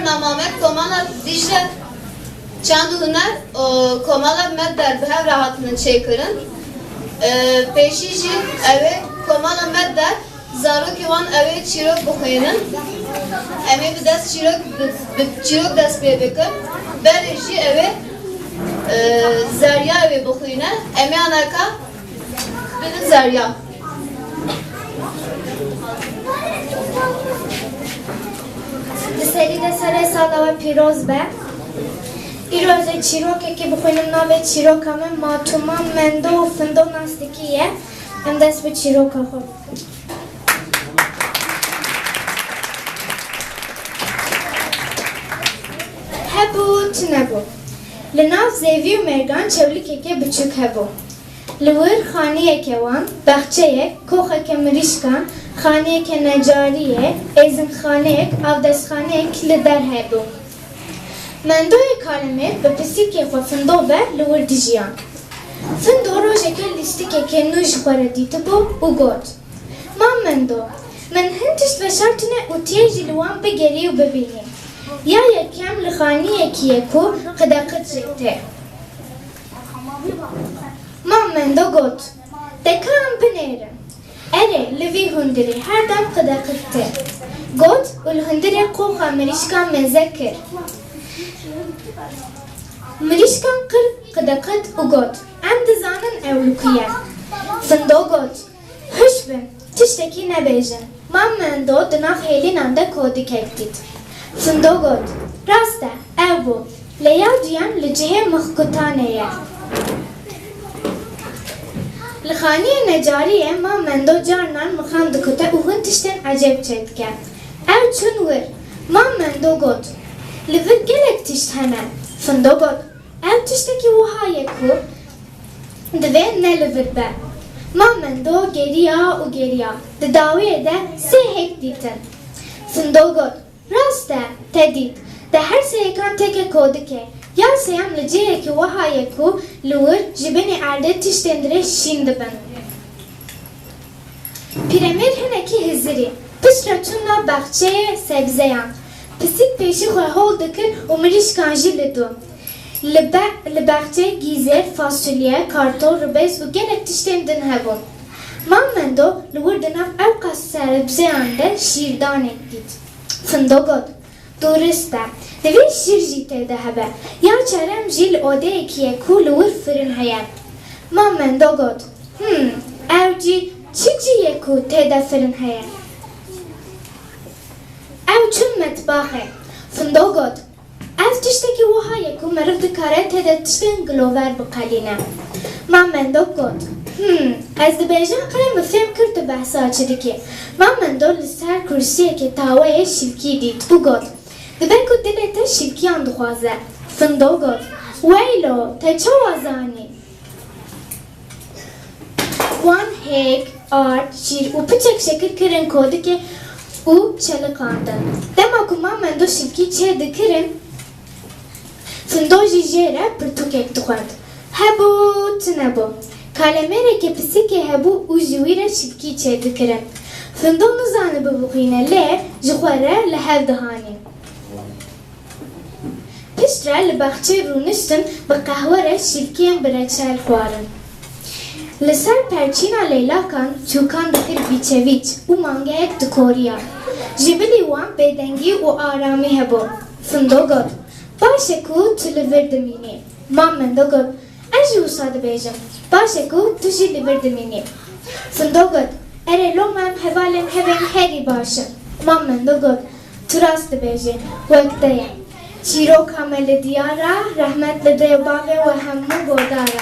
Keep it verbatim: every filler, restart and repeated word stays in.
Namamet Komala Dicle Çand û Huner, e, Komala Medder bi hev re hatine çêkirin. E, pêşî jî ew ê Komala Medder zarokê wan ew ê çîrok bixwînin. Em ê bi dest çîrok, bi, bi çîrok dest pê bikin. Berê jî ew ê, e, Zerya ew ê bixwîne. Em ê anaka bidin Zerya. Di serî de serê sala we pîroz be. Îro ez ê çîrokekê bixwînim, navê çîroka min Matûman Mendo û Findo Nastikî ye. Em dest bi çîroka xwe bikin. Hebû, tu nebû. Li nav zêvî û mêrgan çewlikeke biçûk hebû. Li wir xaniyeke wan, baxçeyek, koxeke mirîşkan, xaniyeke necariyê, êzinxaneyek, avdestxaneyek li der hebû. Mendoyê kalemêr bi pisîkê xwe Findo ve li wir dijiyan. Findo rojeke lîstikeke nû ji xwe re dîtibû û got, Mam Mendo, min hin tişt veşartine û tu yê jî li wan bigerî û bibînî. Ya yekem li xaniyekî ye ku qideqit jê tê. Mam Mendo got, Te ka em binêrin. Erê, li vî hundirê her dem qideqit tê. Got û li hundirê qoxa mirîşkan mêze kir. Mirîşkan kir qideqit û got, Em dizanin ew li ku ye. Findo got, Huş bin, tiştekî nebêjin. Mam Mendo di nav hêlînan de kodikek dît. Findo got, Rast e, ew bû. Lê ya duyan li cihê mixkutanê ye. Li xaniyê necariyê Mam Mendo carinan mixan dikute û hin tiştên ecêb çêdike. Ew çûn wir. Mam Mendo got, Li vir gelek tişt hene. Findo got, Ev tiştekî wiha ye ku divê ne li vir be. Mam Mendo geriya û geriya. Di dawiyê de sê hêk dîtin. Findo got, Rast e, te dît. Di her sê hêkan têke kodik e. Ya sêyem li cihekî wiha ye ku li wir ji binê erdê tiştên dirêj şîn dibin. Pîremêr hinekî hizirî. Piştre çûn nav baxçeyê sebzeyan. Pisîk pêşî xwe hol dikir û mirîşkan jî li dû. Li be-, li baxçeyê gîzêr, fasulye, kartol, ribêz û gelek tiştên din hebûn. Mam Mendo li wir di nav ew qas sebzeyan de şîrdanek dît. Findo got, Durist e. Divê şîr jî tê de hebe. Ya çarem jî li odeyekî ye ku li wir firin heye. Mam Mendo got, Hm, ew cî çi cî ye ku tê de firin heye? Ew çûn metbaxê. Findo got, Ev tiştekî wiha ye ku meriv dikare tê de tiştên gilover biqelîne. Mam Mendo got, Hm, ez dibêjim qey min fêm kir tu behsa çi dikî. Mam Mendo li ser kursiyekê taweyê şilkî dît û got, Dibe ku dilê te şilkiyan dixwaze. Findo got, Weylo, te çawa zanî? Wan hêk, ard, şîr û piçek şekir kirin kodikê û çeliqandin. Dema ku Mam Mendo şilkî çêdikirin, Findo jî jê re pirtûkek dixwend. Hebû, tu nebû. Kalemêrekê pisîkê hebû û ji wî re şilkî çêdikirin. Findo nizanibû bixwîne lê ji xwe re li hev dihanî. Piştre li baxçeyê rûniştin bi qehwe re şilkiyên bi reçel xwarin. Li ser perçîna leylakan çûkan dikir vîçevîç û mangeyek dikoriya. Ji bilî wan bêdengî û aramî hebû. Findo got, Baş e ku tu li vir dimînî. Mam Mendo got, Ez jî wisa dibêjim. Baş e ku tu jî li vir dimînî. Findo got, Erê loma em hevalên hev ên herî baş in. Mam Mendo got, Tu rast dibêjî, wek te ye. Çîroka me li diyar e, rehmet li dê û bavê we hemû godar e.